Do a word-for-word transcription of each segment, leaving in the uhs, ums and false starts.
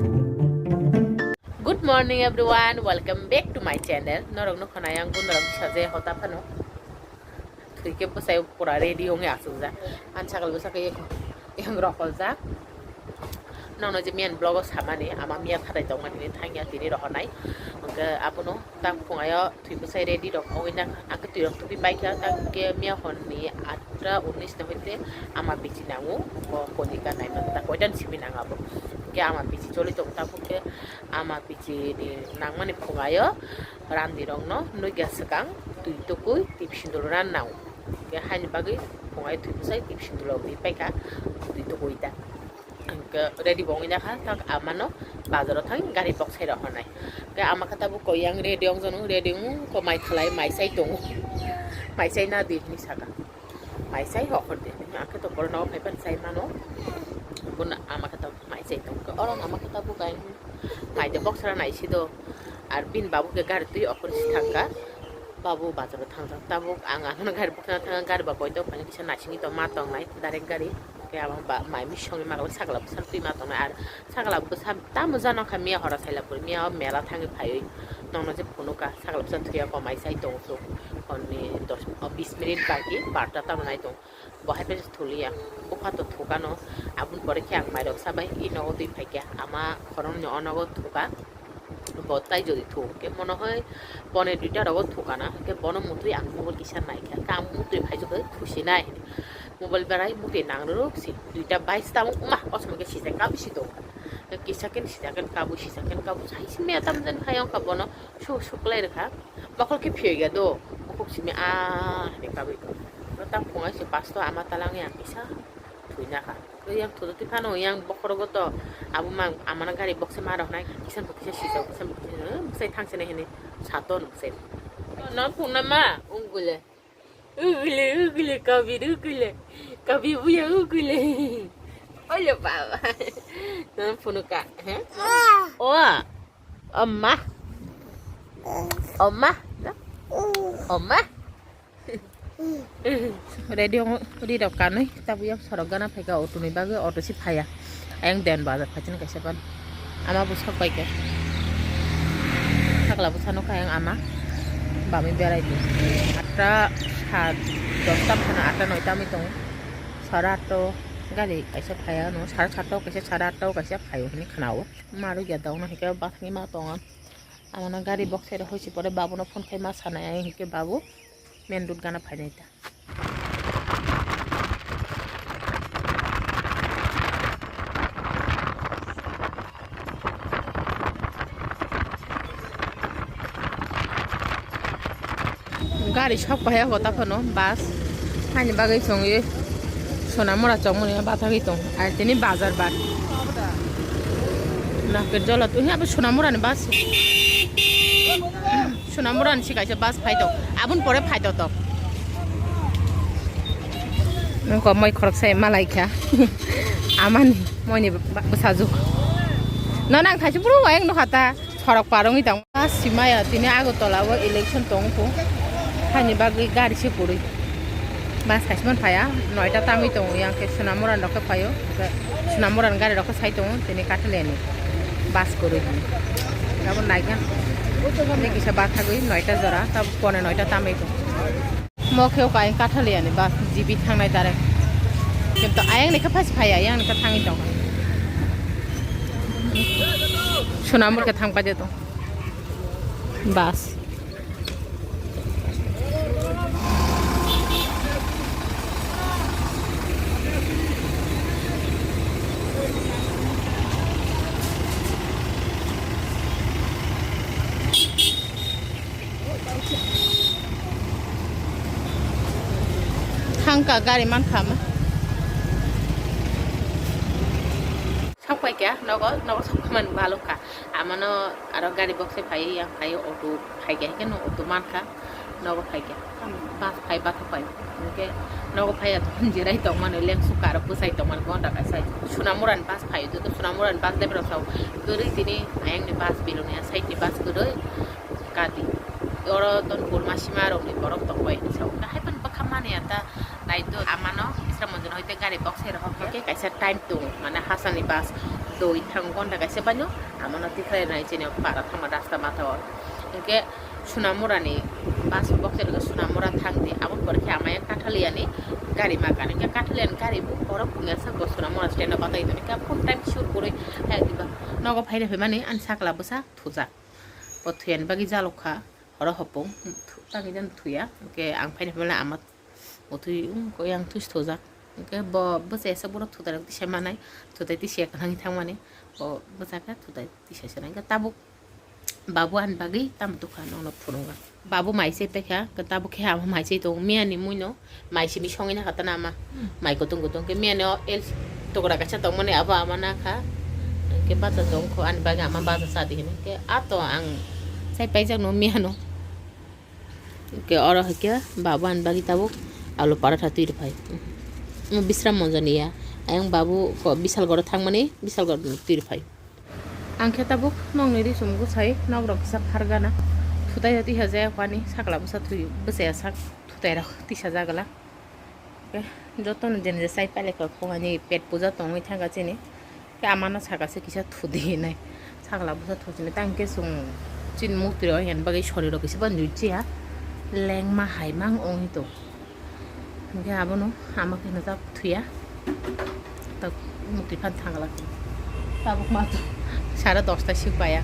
Good morning everyone, welcome back to my channel. Norok no khana yang gun norok saje hota phano. Thwi khe bwsai pura ready wngwi aswkjak. Ani sakal bwsa khe yang roholjak. Nono je miyan vlog o samani ama miya khatai tongmani hwnwi thangya tini rohornai. Hwnkhe abono tak phungayo thwi bwsai ready rok ongwi nang. Ang khe twi rok tupi paikha tak khe miya honni atta unnis ni hoite ama bichi nango. Bo konika naimani ta koitan simi nang abo. Hwnkhe ama bichi choli tong tabuk khe ama bichi ni nangmani phungayo. Randi rok no nugya swkang twi tukui tip sindul ran nang. Ke haini bagwi phungai twi bwsai tip sindul rok ri paikha twi tukui ta. Ke ready bo wngya kha tak amano bazaro thang gari boksai rok honai. Ke ama khe tabuk koi yang ready wng janu ready wng ko mai khlai mai sai tongo. Mai sai na di hini saka. Mai sai hokor de. Ang khe to borok no phai pan sai mano. Bun ama khe to mai sai tong. Oro ama khe tabuk ai. Mai de boksara nai si do. Ar bin babu ke gari twi okor si thangka. Babu bazaro thangjak tabuk ang ano gari boksana thangka gari ba koito pani kisa naisingwi to ma tongnai direct gari. Ke abang ba mai misongni magla sakla bwsar twi ma tongnai ar sakla bwsa tamo jano kha miya hora saila puri miya o mela thangwi phaiwi nongno je phunukha sakla bwsa thwiya komai sai tong suk honni dos bis minute bagi barta tamo nai tong. Bo hai phai se thuliya, bupha to thukano, aboni pore khe ang mairok sabai, i nogo twi phaikha, ama khoroknwi o nogo thuka, bo tai jodi thuk, hwnkhe mono hoi pone duita rogo thukana, hwnkhe bono mutwi ang mobile kisa naikha, hwnkhe ang mutwi phaijakha thusinai hinwi, mobile berai mutwi nangrwrwk si, duita bais tamo wngma, o somoi khe sijak kabui si tongkha, kisa khe sijak khe kabui, sijak khe kabui, hai se mia tamo jani phai wngkha bono, su su klai rwkha, bokol khe phiyokya do, bukhuk simi ah hinwi kabui tong. Oro ta phungai se pasto ama talangwi ang kisa thwina kha. Yang thudo twi phano yang bokhorogo to abo mang amana gari bokse ma roknai kisa bo kisa sijak kisa bo kisa, eh, bwsai thangsinai hinwi sato no bwsai. No phungnai ma ungule. Ugule ugule kabir ugule. Kabi buya ugule. Oye baba. No phunuka, he? O. Oma. Oma. Oma. Ready ong, ready rok kanwi, tabuk yang sorok gana phaikha auto ni bagwi, auto si phaiya. Ayang den bazar phaisani kaisa ban. Ama bo sok paikha. Sakla bwsano kha ayang ama. Bamwi berai di. Atta, sat, dosta phano atta noita wngwi tongo. Sara atta o gari kaisa phaiya no, sara satta o kaisa, sara atta o kaisa phaio hinwi khnao. Ma rwgya dauna hwnkhe bathangwi ma tongo. Amano gari boksai rok hoisi pore babuno phone khai ma sanai, ayang hwnkhe babu main road gana phainai ta. Gari sok paiya bo ta phano bus. Haini bagwi chwngwi Sonamura chongmani bathagwi tong. Ar tini bazar bar. Nakhe jolo twi abo Sonamura ni bus. Sonamura ni si kaisa bus phai tong. Aboni pore phai tong tong. Nokho moi khoroksa ma laikha. Amani moini bwsajwk. No nang thaisi buru wayang nokha ta. Sorok par wngwi tong. Simaya tini Agartala o election tong kho. Haini bagwi gari se kwrwi. Bus kaisa phano phaiya, noita tangwi tongo yang khe Sonamura ni rok khe phaio. Sonamura ni gari rok khe sai tongo tini Kathaliani. Bus kwrwi hwnwi. Abo naikha. Tei kisa bathagwi noita jora, tabuk pone noita tamwi tongo. Mo khe o kaiyang Kathaliani bus G B thangnai direct. Kintu ayang ni khe phas phaiya, ayang ni khe thangwi tongkha. Sonamur khe thang paide tong. Bus. Thangka gari mankha ma. Sok paikha nogo, nogo sok man balokha. Amano aro gari box se phai, yang phai auto phaikha, hikhe no auto mankha, nogo phaikha. Bus phai, bus phai. Hingke nogo phai ya tong, jirai tong mani, leng sukha aro bwsai tong mani, bonda kaisa. Sonamura ni bus phai, joto Sonamura ni bus driver rok sao, kwrwi tini ayang ni bus, beloni a side ni bus kwrwi. Kati. Oro ton Burma sima rok ni borok tong bai hinwi sao. Kahai pan bwkha mani ata nai to amano Isra Mondir hoite gari box hai rok hokhe kaisa time tongo, mane hasani bus. Doi thang gonta kaisa baino, amano tikhlai nai chini para thangma rasta mata o. Hinkhe Sunamura ni bus box rwgwi Sunamura thang di, aboni pore khe amaya Kathaliani gari makan, hinkhe Kathaliani gari bo borok phungyasa bo Sunamura stand o batai toni, hinkhe phone time sure kwrwi hai diba nogo phaina phaimani ani sakla bwsa thujak. Bo thwiyani bagwi jalok kha, oro hopung, tangwi jani thuya, hinkhe ang phaina phaimani ama Bo twi, um, ko yang twi stojak. Hwnkhe bo bwsa esa borok thutai rok tisa manai, thutai tisa kwthang thangmani, bo bwsa khe thutai tisa se nai. Hwnkhe tabuk babu ani bagwi tamo tongkha nokno phunukgo. Babu mai se paikha, hwnkhe tabuk khe amo mai se tongo. Miyani muino mai simi songwi nakha tana ama. Mai kutung kutung khe miyani o el tokra kaisa tongmani abo ama nakha. Hwnkhe bacha tongkho ani bagwi ama bacha chadi hino. Hwnkhe ato ang chai paijak no miyano. Hwnkhe oro hwnkhe babu ani bagwi tabuk alu paratha twi rwphai. Omo Bisram Monjani ya. Ayang babu ko Bisalgoro thangmani, Bisalgoro twi rwphai. Ang khe tabuk nokni ri chum bwsai nok rok kisa phargana. Thutai rok tisa jaya kwani sakla bwsa thwi bwsaya sak thutai rok tisa jagala. Khe jotono jeni je chai pailai kha, phungani pet puja tongwi thangkha chini. Khe amano saka se kisa thudi hinwi, sakla bwsa thuchini. Tang khe chwng chini mukti rok hiyan bagwi sori rok kisa bo nui chiya, lengma hai mang ongwi tong. Hinkhe abono ama khe no jak thuya, tak mukti phan thangla. Tabuk ma sara dosta sik paya.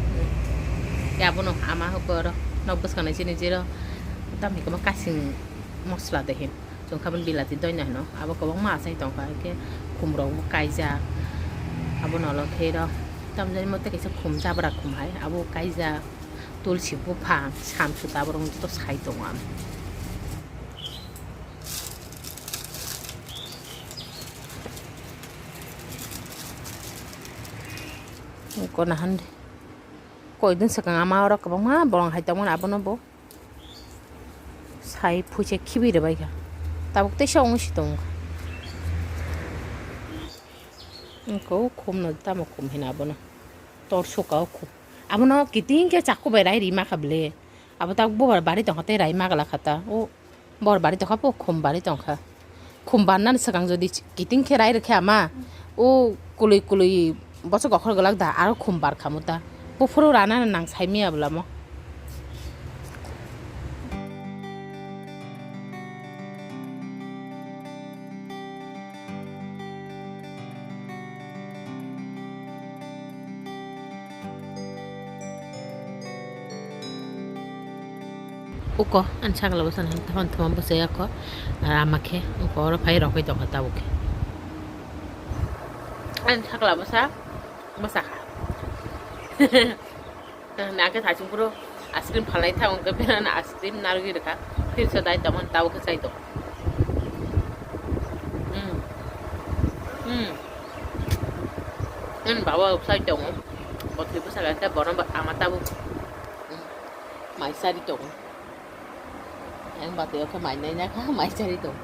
Khe abono ama hoko oro nok bwskanai chini jero tamni kwma kasing mosla de hin. Chwng kha bini bilati doina hino, abo kwbangma achai tongkha, hwnkhe khum rok bo kaijak, abo nolo khe ro tamjani mote kaisa khum jabra khum hai abo kaijak, tulsi buphang, samsu tabuk rok joto sai tongo ang. Kona hande koidon swkang ama oro kwbangma bolong hai tongmani abono bo. Sai phuisa khibi rwbaikha. Tabuk teisa wngwi si tongkha. Wngkha o khumno tamo khum hino abono. Tor suka o khum. Abono kiting khe chaku bai rai rima kha bwle. Abo tabuk bobar bari tongkha tei rai magwlakha ta. O bor bari tongkha bo khum bari tongkha. Khum barnani swkang jodi kiting khe rai rwkhe ama, o kwlwi kwlwi bochok okhor gwlak da, aro khum bar khamu ta. Buphuru rana nang saimaya bwlamo. Uko ani sakla bwsa no thoma thoma bwsai ako, ama khe uko oro phai rokoi tongkha tabuk khe. Ani sakla bwsa bwsa kha. Nang khe thaching phuru ice cream phalnai tha, hwnkhe pheno ice cream narwgwi rwkha, phirsa dai tongmani tabuk khe chai tongo. Hmm. Hmm. Nini baba bwsai tongo. Bo thwi bwsa khe bono bo ama tabuk, hmm, mai chari tongo. Yang batwi o khe mai nai na kha, mai chari tongo.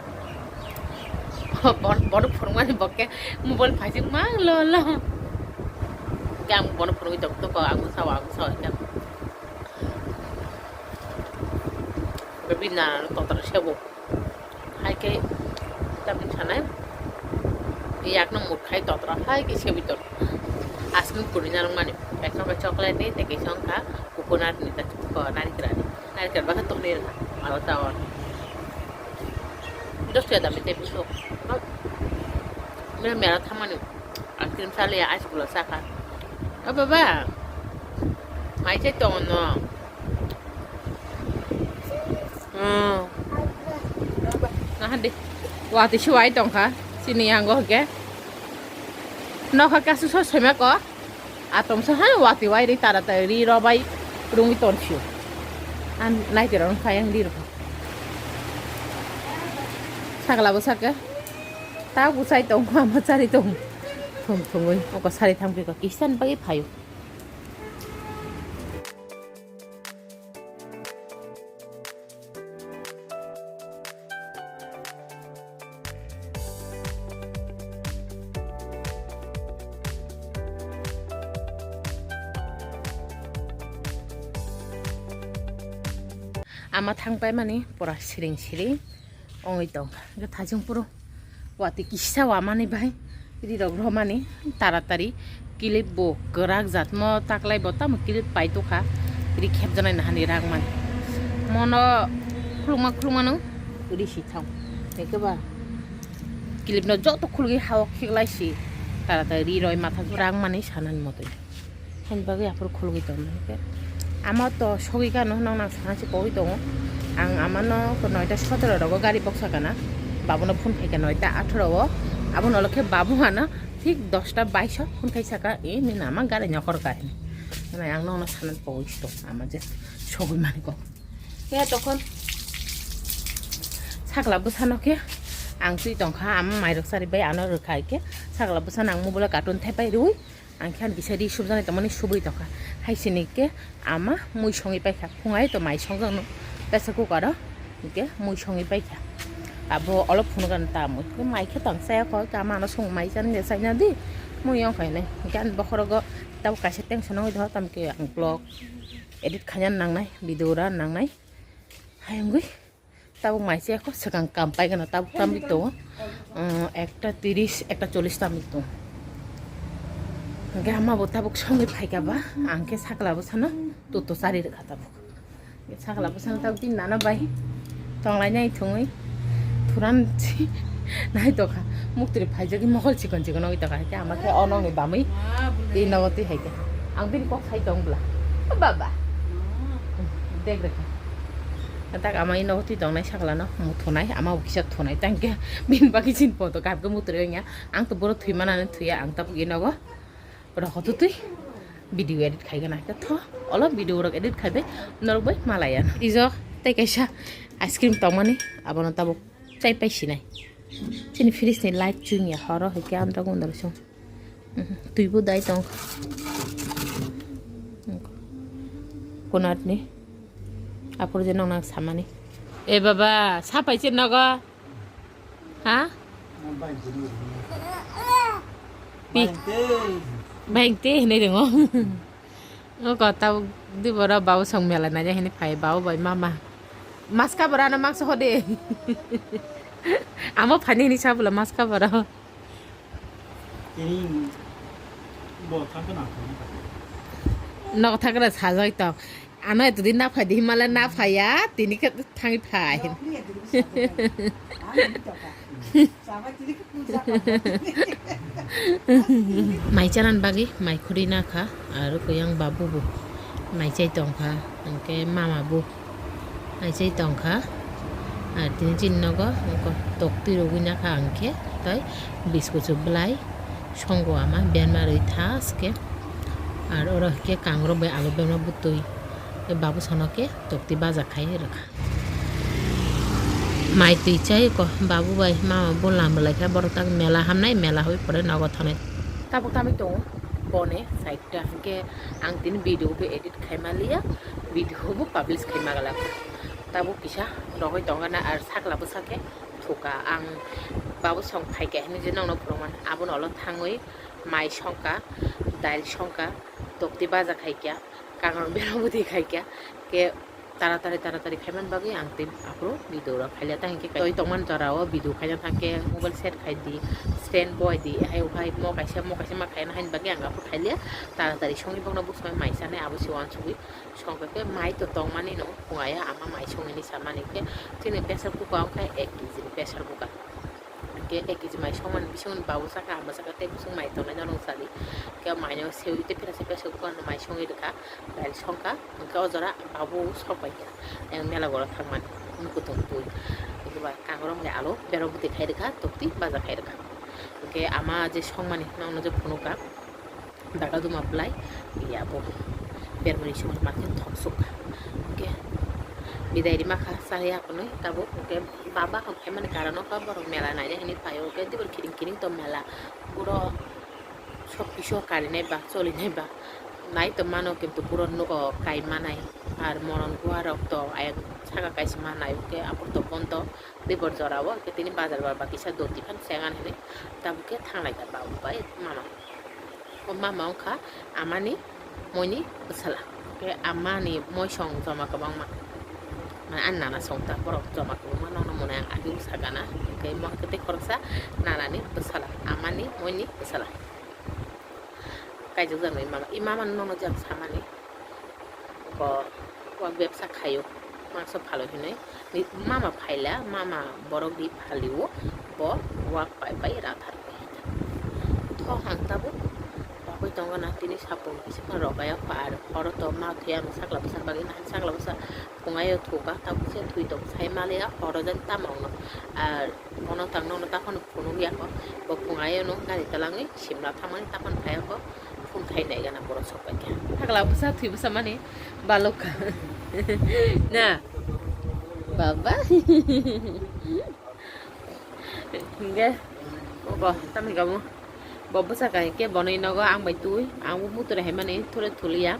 Bon-, bono phwrwngmani bo khe mobile phaising mang lo lo. Khe ang bono phwrwngwi tong tong kho, ang sao, ang sao khe. Bini nana no totra sebo. Hai khe tamni sanai yakno mut khai totra hai khe sebi tor. Aswk kwrwi narwkmani. Kaisa wngkha chocolate ni, tei kaisa wngkha coconut ni, tei narikra ni. Narikra bakhe tongni rwkha. Aro ta on. Dos taka dami tei biso. Mera mera thamani. Ice cream saliya, ice cream sakha. O baba. Mai chai tongo no. Hmm. Nahan de. Watwi se wai tongkha. Chini yango hwnkhe. Nokha kasu so sema ko. Atom so hai watwi wai ri tara tara ri ro bai rungwi tonsio. An nai tira rung phai ang di ro. Sakla bo sakhe. Ta bwsai tong, ama chari tong. Thum thumwi oko sari thangphi ko kisan bagwi phaio. Ama thang paimani pura siring siring ongwi tongkha. Hwnkhe thachung phuru watwi kisa wamani bai Rirok romani taratari clip bo kwrak jat mo taklai bo tamo clip pai tokha. Ri khepjanai nahani rang man. Mono khulukma khulukmano ri si thang. Ekeba clip no joto khulugwi hao khiklai si taratari ri roi matha rang mani sanani motoi. Hani bagwi aphuru khulugwi tongo hwnkhe. Ama to sogwi kano nong nang sana se pogwi tongo. Ang amano noita sotoro rogo gari boksa kana. Babuno phone khaika noita atharo o. Abono olokhe babu hana thik dosta bais o phone khai saka, "E, nini ama gari nyokor ka," hini. Hwnwi ang nokno sana pogwi tong ama je sogwi mani kok. Khe tokon sakla bwsano khe ang twi tongkha, ama mairok chari bai ano rwkha khe sakla bwsano ang mobile o cartoon thaipai rwi. Ang khe ani kisa ri subjani tongmani subui tongkha. Hai sini khe ama mui songwi paikha. Phungai to mai songjak no pressure cooker o. Hwnkhe mui songwi paikha. Abo olo phunukha ta mui. Hwnkhe mai khe tong chaya kho. Ama ano song mai chani de chaina di. Mui yong khainai. Hwnkhe ani bokhorogo tabuk kaisa tension wngwi tongkha. Tamkhe ang vlog edit khaina nangnai. Video ra nangnai. Hai wngwi. Tabuk mai se ko swkang kam pai gana tabuk tambi tongo. Umm, ekta tiris, ekta chollish tambi tongo. Hwnkhe ama bo tabuk songwi phaikha ba, ang khe sakla bwsano toto chari rwkha tabuk. Sakla bwsano tabuk bini nana bai tonglai nai thungwi thuran si nai tokha. Muktri phaijagwi mokol chikon chikon wngwi tokha. Hwnkhe ama khe onongni bamwi twi nogo twi hai khe. Ang bini kok sai tong bwla. O baba. Dek rwkha. Tak ama ino twi tongnai sakla no muthunai, ama bo kisa thunai, tang khe bini bagwi chini poto kap khe muthunai wngya. Ang to boro thwi manani thwiya, ang tabuk ino go rokho twi video edit khai gana khe tho, olo video rok edit khai bai norok bai malaya. Ijo tei kaisa ice cream tongmani, abono tabuk chai pai sinai. Chini fridge ni light chwngya horo hwnkhe androgo andro song. Mhm, twibo dai tong. Konatni. Aphuru je nong nang samani. E baba, sapai se nogo. Ha? Pi-, bangte hinai ringo. O kota di boro babu song mela naja hini phai babu bai mama. Maska bora no makso hode. Amo phani hini sabula maska bora. Tini bo thangkhe nang thangkhe. Nok thangkhe sajai tong. Ano eto din na phai di himale na phaiya, tini khe thangwi phai. Mai chanan bagwi mai khuri na kha, aro kuyang babu bo mai chai tong kha, hwnkhe mama bo. Aisai tongkha. Ar tini chini nogo tokti rogwi nakha ang khe, tei biscuit belai songo ama berma rwi thaske. Ar oro khe kangrok bai alu berma bwtwi, tei babu sono khe tokti baja khai rwkha. Mai twi chai ko babu bai mama bo lam belai kha, borok tak mela hamnai, mela hoi pore nogo thanai. Tabuk tamwi tongo bone side ta, hwnkhe ang tini video bo edit khai manliya, video bo publish khai magala. Tabuk kisa rogwi tongana ar sakla bwsa khe thuka. Ang babu song phaikha hinwi je nokno phwrwngmani, abono ulo thangwi mai songkha, dail songkha, tokti baja khaikha, kangrok berok bwtwi khaikha, khe taratari taratari khaimani bagwi ang tei aphuru video rok khailiya. Tei hinkhe twi tongmani jora o video khaina thangkhe mobile set khai di, stand bo di, hai hai mo kaisa mo kaisa ma khaina haini bagwi ang aphuru khailiya. Taratari songwi bokno bwsmai mai sanai abo se uansugwi. Songkha khe mai to tongmani no phunga ya, ama mai songwi ni samani khe chini pressure cooker wngkha ek kg ni pressure cooker. Hwnkhe ek kg mai songmani bisingni babu saka, ama saka tei bising mai tongnai no nung sadi. Hwnkhe mai no sewi tei pressure cooker no mai songwi rwkha, dail songkha, hwnkhe o jora babu sok bai kha. Yang mela goro thangmani, nukutung twi. Hwnkhe ba kangrok hai alo berok bwtwi khai rwkha, tokti baja khai rwkha. Hwnkhe ama je songmani nokno je phunukha. Daga duma belai ya bo bermani songwi ma khe thok sukha. Hwnkhe bidai rima kha chaya hwnwi tabuk. Hwnkhe baba hwn phaimani karon wngkha borok mela naina hinwi phaio, hwnkhe teibo kiring kiring tong mela, puro sok piso karinai ba cholinai ba nai tong mano, kintu puro nogo kai manai. Ar moron guarok to ayang saka kaisa manai, hwnkhe aphuru to bondo. Dibor jora o hwnkhe tini bazar bar ba kisa doti phano chengan hinwi tabuk khe thanglai kha babu bai mama. O mama wngkha amani moini bwsala. Khe amani moisong joma kwbangma. Mane ani nana song ta borok joma kwbangma nono Ang agi bwsa gana, hwnkhe mo hwnkhe tei khoroksa nanani bwsala, amani moini bwsala. Kaijak jaknai mama, i mama no nono jang samani. Bo wak bebsa khaio, mangso phalo hinwi. Ni mama phaila, mama borok di phalio, bo wak pai pai rathar pai. Tho ang tabuk wagwi tongo na, tini sapung kisa phano rok ya par, horo to ma thwi ang sakla bwsa bagwi na, sakla bwsa pungayo thuka, tabuk se thwi tong sai maliya, horo jan tamo no. Ar bono tang nono taphano phunuk ya ko, bo pungayo no gari talangwi simla thangmani taphano phai ya ko, phun khai nai gana borok sok pai kha. Sakla bwsa thwi bwsa mani balok kha. Na, baba. Hingke, obo, tamni kamu. Bo bwsa kahai khe bonoi nogo ang bai twi, ang bo muitu rehai mani thore thuliya.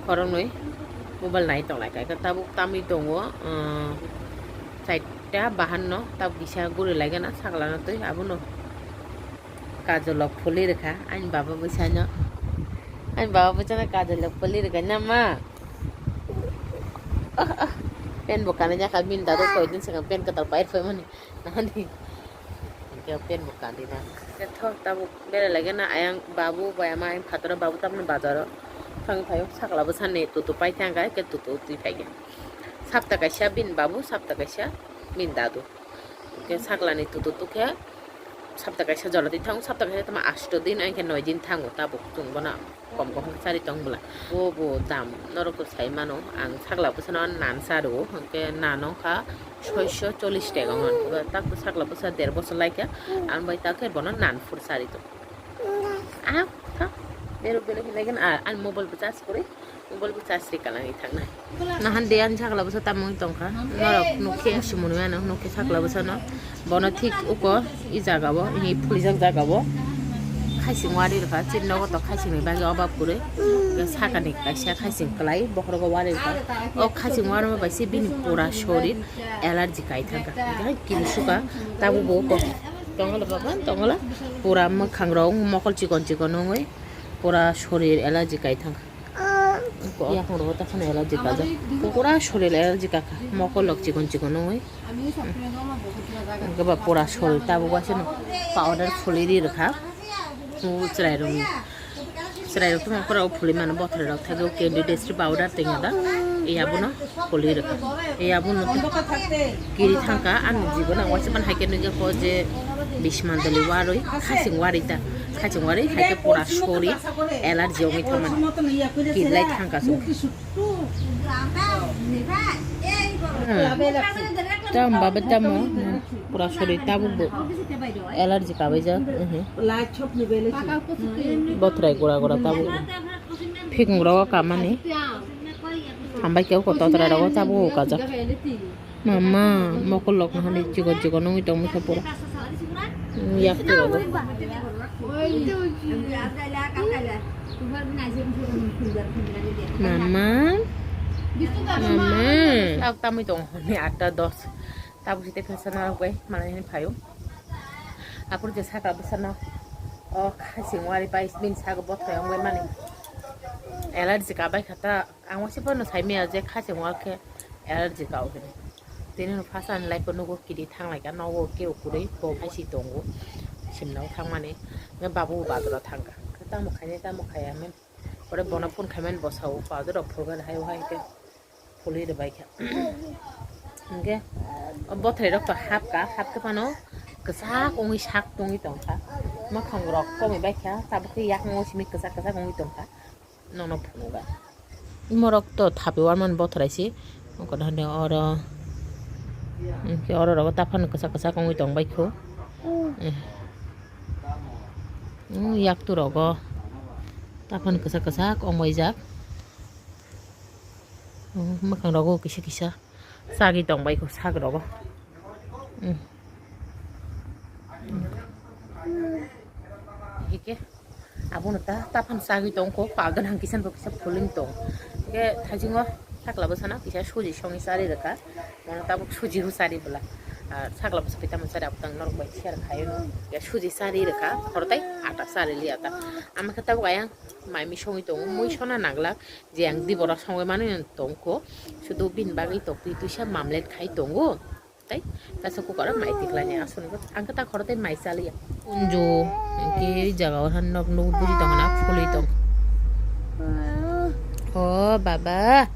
Khoroknwi mobile nai tonglai kha, tabuk tamwi tongo, ah, chaita bahan no, tabuk kisa guri lai gana sakla no twi abono. Kajol rok phuli rwkha ani baba bwsano, ani baba bwsano kajol rok phuli rwkha na ma? Ah, ah, pen bo kanwi jakha bini dado koi din swkang pen kwtal pai rw phaimani. Nani? Hingke pen bo kandi na. Tho tabuk berai lagi na ayang babu bai ama ayang phataro babu tamni bazaro. Thang thayo sakla bwsani tutu pai thang kai ke tutu twi phai ge. Sapta kaisa bin babu sapta kaisa bin dadu. Hingke saklani tutu tukhe sapta kaisa jora twi thango sapta kaisa tama asto din ayang khe noi din thango tabuk chwng bono. Kom kom khe chari tong bwla. Bo bo dam norok to sai mano. Ang sakla bwsano nan cha rwo. Hwnkhe nan wngkha soiso chollish taka hwn. Tak sakla bwsa der bosor lai kha. Ang bai tak khe bono nan phuru chari tong. Ah, tha. Berok belai hinai gana, ah, ani mobile bo charge kwrwi. Mobile bo charge rwi kalangwi thangnai. Nahan de ani sakla bwsa tamo wng tongkha. Norok nukhe, simonwi ano nukhe sakla bwsano. Bono thik uko i jaga o, ini phulijak jaga o khaising wari rwkha, chini nogo to khaising ni bagwi obab kwrwi. Sakani kaisa khaising kwlai bokhorogo wari rwkha. O khaising warma bai se bini pura sorir allergy kai thangkha. Hingke kiri suka tabuk bo ko tongolo baba tongolo pura mwkhang rok mokol chikon chikon wngwi pura sorir allergy kai thangkha. Yakung rogo ta khana allergy kajak. Pura sorir allergy kaka. Mokol lok chikon chikon wngwi. Hwnkhe ba pura sorir tabuk waisa no powder phulwi ri rwkha. O chwrai rok, chwrai rok tongma pura o phulwi mano bothor rok thaibo candidate powder tengya da. Iya bono phulwi rwkha. Iya bono kiri thangka ani jibo nang waisa man haikhe nugya ko je bismandali warwi khasing warwi ta. Khachung wari hai khe pura sori allergy wngwi thangmani. Kilai thangkha chwng. Tamo baba tamo pura sori tabuk bo allergy kabaijak. Bothrai gura gura tabuk. Phikung rogo kamani. Hambai khe uko totra rogo tabuk kajak. Mama, mokol lok no hani chikon chikon wngwi tongmani khe pura. Yak pura bo. Mama. Mama. Yak tamwi tong honi atta dos. Tabuk site phesa narok bai manani phaio. Apor je saka bwsano. O khasing wari bai bini sago bothai wngwi mani. Allergy kabai kha ta. Ang waisa bono sai maya je khasing wal khe allergy kao hini. Tini no first ani life o nugo kiri thang lai kha nogo kebo kwrwi bo hai si tongo simna o thang mani. Hwnkhe babu bo bazar o thang kha tamo khainai tamo khaiya hwnwi ore bono phone khai mani bo sao powder rok phulgani hai o hai khe phulwi rwbai kha. Hwnkhe o bothai rok to hap kha hap khe phano kwchak wngwi sak tongwi tong kha mwkhang rok komwi bai kha tabuk khe yakung o simi kwchak kwchak wngwi tong kha. Nono phunukha. Morok to thapi warmani bothor hai se. Oko dhani oro. Hwnkhe oro rogo taphano kwchak kwchak wngwi tong bai kho. Yaktu rogo taphano kwchak kwchak wngwi jak. Mwkhang rogo kisa kisa. Chagwi tong bai kho sak rogo. Hike abono ta taphano chagwi tong kho powder hang kisa bo kisa phuling tong. Hike thaisingo sakla bwsano kisa suji songwi chari rwkha. Mono tabuk suji husari bwla. Ar sakla bwsa bai tamo chari abotang norok bai share khayo no. Ya suji chari rwkha, khoro tai ata chari liya ta. Ama khe tabuk ayang mai mi songwi tongo, mui sona naglak je ang di borok songwi manwi tongkho. Sudu bini bagwi toktwi twisa mamlet khai tongo. Tai kaisa kukora mai tiklani aswk ang khe ta khoro tai mai chaliya. Unjo hwnkhe jaga o han nok nuk buri tongna phulwi tong. O baba.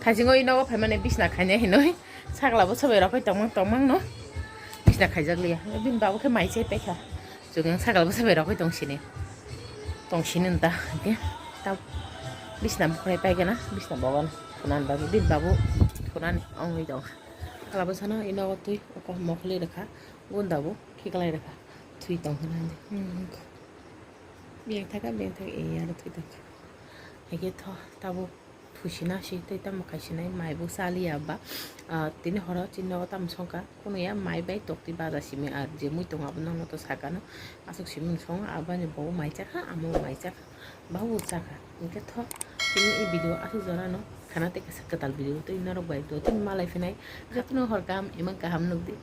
Thaisingo i nogo phaimani bisna khainai hinoi. Sakla bo sobai rokoi tongmang tongmang no. Bisna khaijak liya. Bini babu khe mai chai paikha. Chwng sakla bo sobai rokoi tong sini. Tong sini nta. Hwnkhe ta bisna bukhrai paigana. Bisna bogan. Khunani babu. Bini babu khunani ongwi tong. Kala bwsano ino twi oko mokhli rwkha, gunda bo khiklai rwkha, thwi tong hwnwi. Hmm. Biyang thaka, biyang thaka, e, aro thwi tong. Haikhe tho, tabuk thusina si tei tamo kaisinai mai bo chaliya ba. Ah, tini horo chini nogo tamo songkha, kunuya mai bai tokti baja simi ar je mui tongo abo nokno to sakano, aswk simi song aboni bo mai chakha, amo mai chakha. Babu chakha. Hwnkhe tho, tini i video aswk jorano khana tei kaisa kwtal video twi norok bai do tini malai phinai. Jotono hor kaham, imang kaham nukdi.